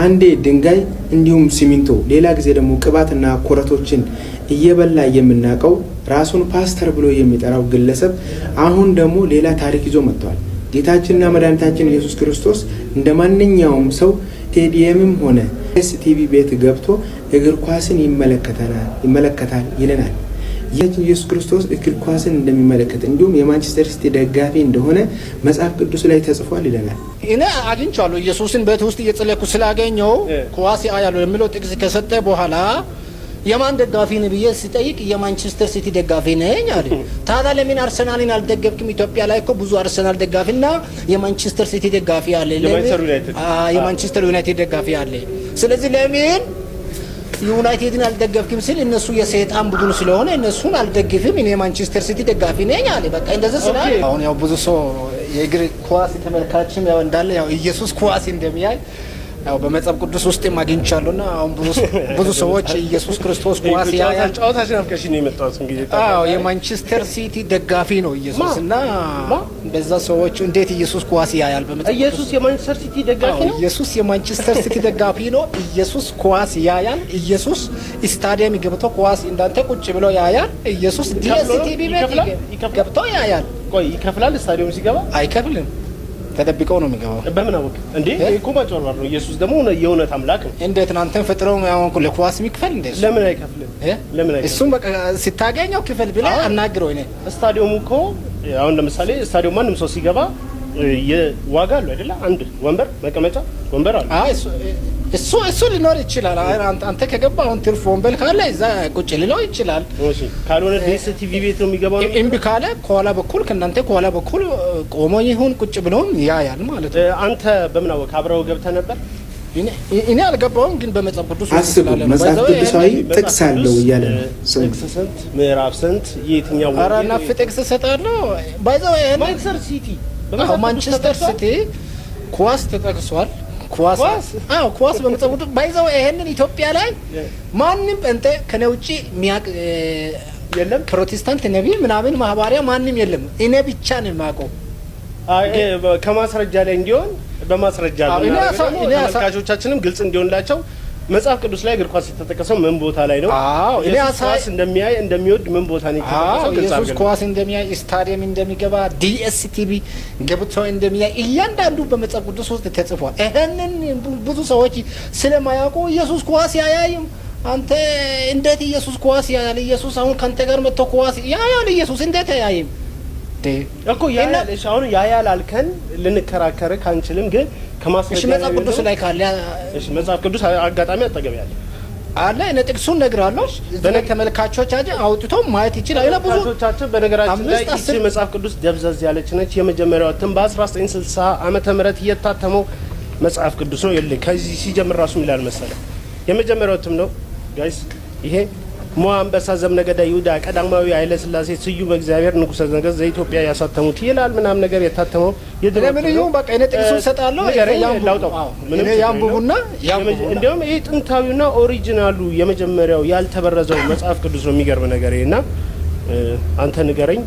አንዴ ድንጋይ እንዲሁም ሲሚንቶ፣ ሌላ ጊዜ ደግሞ ቅባትና ኮረቶችን እየበላ የምናውቀው ራሱን ፓስተር ብሎ የሚጠራው ግለሰብ አሁን ደግሞ ሌላ ታሪክ ይዞ መጥተዋል። ጌታችንና መድኃኒታችን ኢየሱስ ክርስቶስ እንደ ማንኛውም ሰው ስቴዲየምም ሆነ ዲኤስቲቪ ቤት ገብቶ እግር ኳስን ይመለከታል ይለናል። ጌታችን ኢየሱስ ክርስቶስ እግር ኳስን እንደሚመለከት እንዲሁም የማንቸስተር ሲቲ ደጋፊ እንደሆነ መጽሐፍ ቅዱስ ላይ ተጽፏል ይለናል። እኔ አግኝቼዋለሁ። ኢየሱስን ቤት ውስጥ እየጸለይኩ ስላገኘው ኳስ ያያሉ የሚለው ጥቅስ ከሰጠ በኋላ የማን ደጋፊ ነህ ብዬ ሲጠይቅ የማንቸስተር ሲቲ ደጋፊ ነኝ አለ። ታዲያ ለምን አርሰናልን አልደገፍክም? ኢትዮጵያ ላይ እኮ ብዙ አርሰናል ደጋፊና የማንቸስተር ሲቲ ደጋፊ አለ። የማንቸስተር ዩናይትድ ደጋፊ አለ። ስለዚህ ለምን ዩናይትድን አልደገፍክም ስል እነሱ የሰይጣን ቡድን ስለሆነ እነሱን አልደግፍም፣ እኔ የማንቸስተር ሲቲ ደጋፊ ነኝ አለ። በቃ እንደዚህ ስላለ አሁን ያው ብዙ ሰው የእግር ኳስ ተመልካችም ያው እንዳለ ያው ኢየሱስ ኳስ እንደሚያይ ያው በመጽሐፍ ቅዱስ ውስጥ አግኝቻለሁና አሁን ብዙ ሰዎች ኢየሱስ ክርስቶስ ኳስ ያያል። ጨዋታችን አፍቀሽ ነው የመጣሁት እንግዲህ። አዎ፣ የማንቸስተር ሲቲ ደጋፊ ነው ኢየሱስ እና በዛ ሰዎች እንዴት ኢየሱስ ኳስ ያያል? በመጽሐፍ ኢየሱስ የማንቸስተር ሲቲ ደጋፊ ነው። ኢየሱስ የማንቸስተር ሲቲ ደጋፊ ነው። ኢየሱስ ኳስ ያያል። ኢየሱስ ስታዲየም ገብቶ ኳስ እንዳንተ ቁጭ ብሎ ያያል። ኢየሱስ ዲኤስቲቪ ቤት ገብቶ ያያል። ቆይ፣ ይከፍላል? ስታዲየም ሲገባ አይከፍልም። ተደብቀው ነው የሚገባው። በምን አወቅ እንዴ? እኮ ማጭበርበር ነው። ኢየሱስ ደግሞ የእውነት አምላክ ነው። እንዴት እናንተን ፈጥረው ያው ለኳስ የሚክፈል እንዴ? ለምን አይከፍልም? ለምን አይከፍልም? እሱም በቃ ስታገኘው ክፈል ብለህ አናግረው። እኔ ስታዲየሙ እኮ አሁን ለምሳሌ ስታዲየም ማንም ሰው ሲገባ ዋጋ አለው አይደለ? አንድ ወንበር መቀመጫ ወንበር አለ። አይ፣ እሱ ሊኖር ይችላል። አንተ ከገባ አሁን ትርፍ ወንበር ካለ እዛ ቁጭ ሊለው ይችላል። እሺ፣ ካልሆነ ዲኤስቲቪ ቤት ነው የሚገባው። እምቢ ካለ ከኋላ በኩል ከእናንተ ከኋላ በኩል ቆሞ ይሁን ቁጭ ብሎም ያያል ማለት ነው። አንተ በምን አወቅህ? አብረው ገብተህ ነበር? እኔ አልገባውም፣ ግን በመጽሐፍ ቅዱስ አስቡ፣ መጽሐፍ ቅዱሳዊ ጥቅስ አለው እያለ ነው። ጥቅስ ስንት? ምዕራፍ ስንት? የትኛው? ኧረ ናፍ ጥቅስ እሰጣለሁ። By the way ማንቸስተር ሲቲ ማንቸስተር ሲቲ ኳስ ተጠቅሷል። ኳስ፣ አዎ፣ ኳስ በመጽሐፍ ቅዱስ by the way ይሄንን ኢትዮጵያ ላይ ማንም ጴንጤ ከኔ ውጪ የሚያውቅ የለም። ፕሮቴስታንት ነቢይ ምናምን ማህባሪያ ማንም የለም። እኔ ብቻ ነው የማውቀው። ከማስረጃ ላይ እንዲሆን በማስረጃ ተመልካቾቻችንም ግልጽ እንዲሆንላቸው መጽሐፍ ቅዱስ ላይ እግር ኳስ የተጠቀሰው ምን ቦታ ላይ ነው? አዎ፣ እኔ ኢየሱስ ኳስ እንደሚያይ እንደሚወድ ምን ቦታ ነው የተጠቀሰው? ግልጽ ኢየሱስ አድርገን ኳስ እንደሚያይ፣ ስታዲየም እንደሚገባ፣ ዲኤስቲቪ ገብቶ እንደሚያይ እያንዳንዱ በመጽሐፍ ቅዱስ ውስጥ ተጽፏል። ይሄንን ብዙ ሰዎች ስለማያውቁ ኢየሱስ ኳስ ያያይም፣ አንተ እንዴት ኢየሱስ ኳስ ያያል? ኢየሱስ አሁን ከአንተ ጋር መጥቶ ኳስ ያያል? ኢየሱስ እንዴት አያይም? እኮ ያያል። እሺ፣ አሁን ያያል አልከን ልንከራከርህ አንችልም፣ ግን ከማስረጃ እሺ፣ መጽሐፍ ቅዱስ ላይ ካለ እሺ፣ መጽሐፍ ቅዱስ አጋጣሚ አጠገብ ያለ አለ። እኔ ጥቅሱን እነግርሃለሁ። እዚህ ላይ ተመልካቾቻችን አውጥቶ ማየት ይችላል። እና ብዙ ተመልካቾቻችን፣ በነገራችን ላይ አምስት 10 ይቺ መጽሐፍ ቅዱስ ደብዘዝ ያለች ነች። የመጀመሪያው እትም በ1960 ዓመተ ምህረት የታተመው መጽሐፍ ቅዱስ ነው። ይኸውልህ፣ ከዚህ ሲጀምር ራሱ ምን ይላል መሰለህ? የመጀመሪያው እትም ነው guys። ይሄ ሞዓ አንበሳ ዘእምነገደ ይሁዳ ቀዳማዊ ኃይለ ሥላሴ ስዩመ እግዚአብሔር ንጉሠ ነገሥት ዘኢትዮጵያ ያሳተሙት ይላል ምናምን ነገር የታተመው የድሮ እኔ ምን እትም ነው። ይሁን በቃ እኔ ጥቅሱን እሰጣለሁ። ንገረኝ፣ ያንብቡ። ላውጣው። አዎ፣ ምንም እኔ ችግር ያንብቡና የለውም። ያንብቡና እንዲያውም ይህ ጥንታዊና original ኡ የመጀመሪያው ያልተበረዘው መጽሐፍ ቅዱስ ነው። የሚገርም ነገር ይሄና አንተ ንገረኝ፣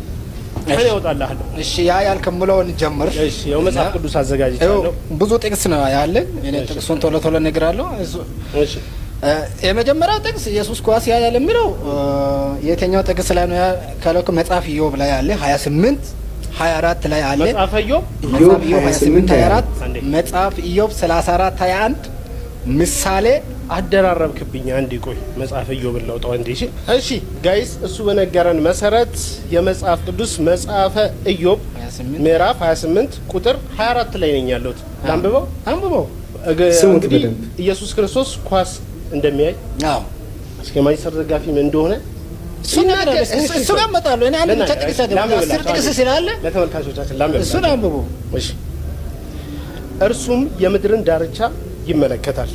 እኔ እወጣልሃለሁ። እሺ፣ ያ ያልከምለውን ጀምር። እሺ፣ ያው መጽሐፍ ቅዱስ አዘጋጅቻለሁ። ብዙ ጥቅስ ነው ያለ። እኔ ጥቅሱን ቶሎ ቶሎ እነግራለሁ። እሺ። የመጀመሪያው ጥቅስ ኢየሱስ ኳስ ያያል የሚለው የትኛው ጥቅስ ላይ ነው ካለው መጽሐፍ ኢዮብ ላይ አለ፣ 28 24 ላይ አለ። መጽሐፈ ኢዮብ። ኢዮብ መጽሐፍ ኢዮብ 28 28 24፣ አንዴ። መጽሐፍ ኢዮብ 34 21፣ ምሳሌ አደራረብክብኝ። አንዴ ቆይ፣ መጽሐፈ ኢዮብን ላውጣው አንዴ። እሺ እሺ guys፣ እሱ በነገረን መሰረት የመጽሐፍ ቅዱስ መጽሐፈ ኢዮብ 28 ምዕራፍ 28 ቁጥር 24 ላይ ነኝ ያለሁት። ላንብበው? አንብበው። ስሙት እንግዲህ በደንብ። ኢየሱስ ክርስቶስ ኳስ እንደሚያይ እስከ ማንቸስተር ደጋፊ ምን እንደሆነ እሱ ነገር እሱ ጋር እመጣለሁ። እኔ አንድ ብቻ ጥቅስ አይደለም፣ 10 ጥቅስ ስላለ ለተመልካቾቻችን ላንብብላቸው። እሱን አንብቡ። እሺ፣ እርሱም የምድርን ዳርቻ ይመለከታል፣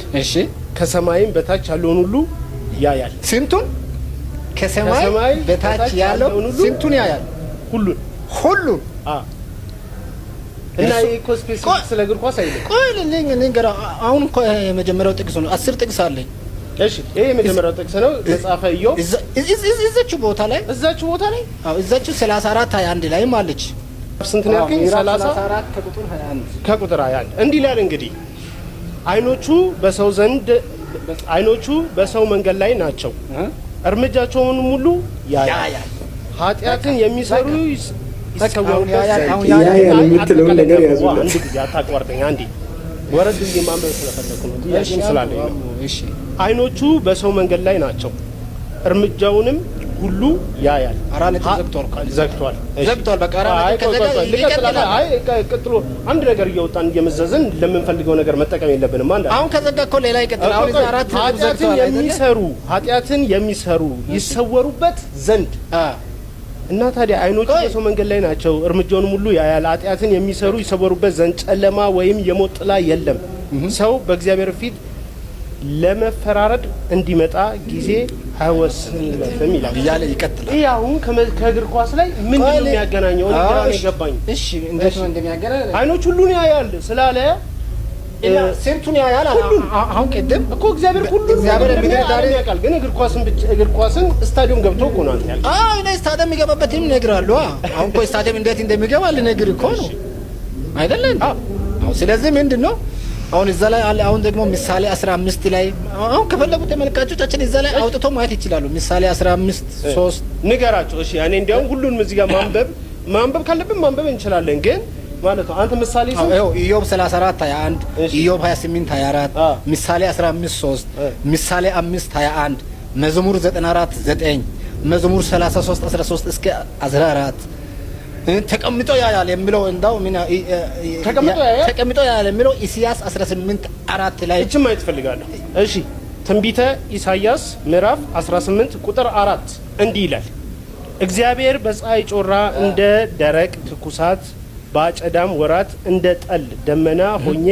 ከሰማይም በታች ያለውን ሁሉ ያያል። ስንቱን? ከሰማይ ከሰማይ በታች በታች ያለው ያለውን ሁሉ ስንቱን ያያል? ሁሉን። ሁሉን። እና ይሄ እኮ specific ስለ እግር ኳስ አይደለም። ቆይ ልንገርህ፣ አሁን እኮ የመጀመሪያው ጥቅስ ነው። 10 ጥቅስ አለኝ። እሺ፣ ይሄ የመጀመሪያው ጥቅስ ነው። መጽሐፈ ኢዮብ እዛችው ቦታ ላይ እዛችው ቦታ ላይ። አዎ፣ እዛችው 34 21 ላይም አለች። ስንት ነው ያልከኝ? ምዕራፍ 30 34 ከቁጥር 21። ከቁጥር 21 እንዲህ ይላል እንግዲህ አይኖቹ በሰው ዘንድ፣ አይኖቹ በሰው መንገድ ላይ ናቸው፣ እርምጃቸውን ሁሉ ያያል። ያያል። ኃጢአትን የሚሰሩ አሁን ይሰወሩበት ያያል፣ ዘንድ። አሁን ያያል የምትለውን ነገር ያዙለት። አንድ ጊዜ አታቋርጠኝ። አንዴ ወረድ ብዬ ማንበብ ስለፈለኩ ነው፣ ጥያቄም ስላለኝ ነው። እሺ። አይኖቹ በሰው መንገድ ላይ ናቸው፣ እርምጃውንም ሁሉ ያያል። 4 ነጥብ ዘግቷል እኮ። ዘግቷል። እሺ። ዘግቷል። በቃ 4 አይ፣ ነጥብ ቆይ፣ ከዘጋ ቆይ፣ ቆይ፣ ልቀጥል። ይቀጥላል። አይ፣ ቀጥሎ አንድ ነገር እየወጣን እየመዘዝን ለምንፈልገው ነገር መጠቀም የለብንም። አንድ አሁን ከዘጋ እኮ ሌላ ይቀጥላል። አሁን እዛ 4 ነጥብ ኃጢአትን ዘግቷል አይደለ? የሚሰሩ ኃጢአትን የሚሰሩ ይሰወሩበት ዘንድ። እና ታዲያ አይኖቹ ቆይ። በሰው መንገድ ላይ ናቸው፣ እርምጃውንም ሁሉ ያያል። ኃጢአትን የሚሰሩ ይሰወሩበት ዘንድ ጨለማ ወይም የሞት ጥላ የለም። ሰው በእግዚአብሔር ፊት ለመፈራረድ እንዲመጣ ጊዜ አይወስንለትም ይላል። እያለ ይቀጥላል። ይህ አሁን ከእግር ኳስ ላይ ምንድን ነው የሚያገናኘው? እኔ ግራ ነው የገባኝ። እሺ፣ እንዴት ነው እንደሚያገናኝ? አይኖች ሁሉን ያያል ስላለ እና ስንቱን ያያል? ሁሉን። አሁን ቅድም እኮ እግዚአብሔር ሁሉን እግዚአብሔር ነገር ምድር ዳር ዓለም ያውቃል። ግን እግር ኳስን ብቻ፣ እግር ኳስን ስታዲየም ገብቶ እኮ ነው አንተ ያልከው። አዎ፣ እኔ ስታዲየም የሚገባበትንም እነግርሃለሁ። አሁን እኮ ስታዲየም እንዴት እንደሚገባ ልነግርህ እኮ ነው አይደለ እንዴ? አዎ። ስለዚህ ምንድን ነው አሁን እዛ ላይ አለ። አሁን ደግሞ ምሳሌ 15 ላይ፣ አሁን ከፈለጉ ተመልካቾቻችን እዛ ላይ አውጥቶ ማየት ይችላሉ። ምሳሌ 15 3። ንገራቸው። እሺ፣ እኔ እንዲያውም ሁሉንም እዚህ ጋር ማንበብ ካለብን ማንበብ እንችላለን። ግን ማለት ነው አንተ ምሳሌ ስንት? ይኸው ኢዮብ 34 21፣ ኢዮብ 28 24፣ ምሳሌ 15 3፣ ምሳሌ 5 21፣ መዝሙር 94 9፣ መዝሙር 33 13 እስከ 14። ተቀምጦ ያያል የሚለው እንዳው ምን ተቀምጦ ያያል? ተቀምጦ ያያል የሚለው ኢሳያስ 18 4 ላይ። እችን ማየት እፈልጋለሁ። እሺ፣ ትንቢተ ኢሳይያስ ምዕራፍ 18 ቁጥር 4 እንዲህ ይላል፣ እግዚአብሔር በፀሐይ ጮራ እንደ ደረቅ ትኩሳት፣ በአጨዳም ወራት እንደ ጠል ደመና ሆኜ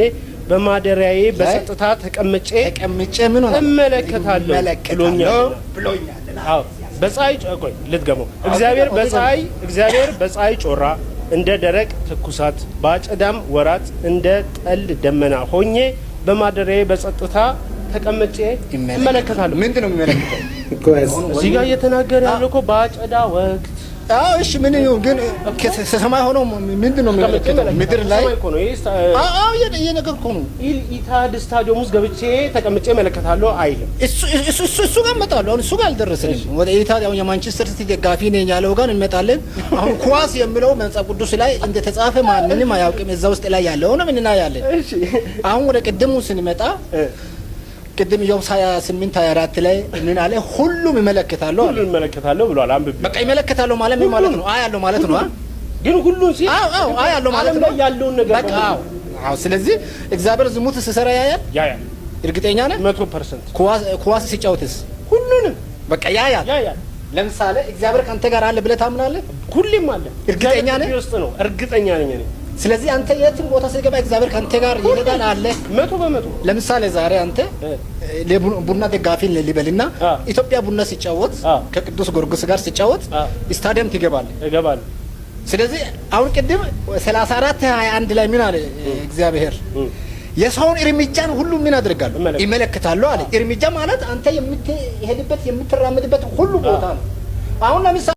በማደሪያዬ በጸጥታ ተቀምጬ ተቀምጬ ምን ሆነ? እመለከታለሁ ብሎኛል። ብሎኛል። አዎ፣ በፀሐይ ቆይ ልድገመው። እግዚአብሔር በፀሐይ ጮራ እንደ ደረቅ ትኩሳት፣ በአጨዳም ወራት እንደ ጠል ደመና ሆኜ በማደሪያዬ በጸጥታ ተቀምጬ እመለከታለሁ። ምንድን ነው የሚመለከተው? ኳስ። እዚህ ጋር እየተናገረ ያለው እኮ በአጨዳ ወቅት አዎ፣ እሺ፣ ምን ይሁን ግን ሰማይ ሆኖ ምንድን ነው የሚመለከተው? ምድር ላይ ሰማይ እኮ ነው። ይሄ አዎ፣ እየነገርኩህ ነው። ኢታድ ስታዲየም ውስጥ ገብቼ ተቀምጬ እመለከታለሁ አይልም። እሱ ጋር እመጣለሁ። አሁን እሱ ጋር አልደረስንም። ወደ ኢታድ፣ አሁን የማንቸስተር ሲቲ ደጋፊ ነኝ ያለው ጋር እንመጣለን። አሁን ኳስ የሚለው መጽሐፍ ቅዱስ ላይ እንደተጻፈ ማንንም አያውቅም። እዛ ውስጥ ላይ ያለው ነው እናያለን። አሁን ወደ ቅድሙ ስንመጣ ቅድም ኢዮብ 28 24 ላይ ምን አለ? ሁሉም ይመለከታሉ አለ። ሁሉን እመለከታለሁ ብሏል። አንብቤ። በቃ ይመለከታሉ ማለት ምን ማለት ነው? አያለሁ ማለት ነው። ግን ሁሉን ሲል አዎ፣ አያለሁ ማለት ዓለም ነው። ላይ ያለውን ነገር በቃ አዎ። ስለዚህ እግዚአብሔር ዝሙት ሲሰራ ያያል። ያያል። እርግጠኛ ነህ? 100%። ኳስ ሲጫወትስ? ሁሉንም። በቃ ያያል። ያያል። ለምሳሌ እግዚአብሔር ከአንተ ጋር አለ ብለህ ታምናለህ? ሁሌም አለ። እርግጠኛ ነህ? እግዚአብሔር ውስጥ ነው። እርግጠኛ ነኝ እኔ። ስለዚህ አንተ የትም ቦታ ስትገባ እግዚአብሔር ከአንተ ጋር ይሄዳል አለ። 100%። ለምሳሌ ዛሬ አንተ ቡና ደጋፊ ልበልና ኢትዮጵያ ቡና ሲጫወት ከቅዱስ ጊዮርጊስ ጋር ሲጫወት ስታዲየም ትገባለህ። እገባለሁ። ስለዚህ አሁን ቅድም 34 21 ላይ ምን አለ እግዚአብሔር? የሰውን እርምጃን ሁሉ ምን አደርጋለሁ? ይመለከታሉ አለ። እርምጃ ማለት አንተ የምትሄድበት የምትራመድበት ሁሉ ቦታ ነው። አሁን ለምሳሌ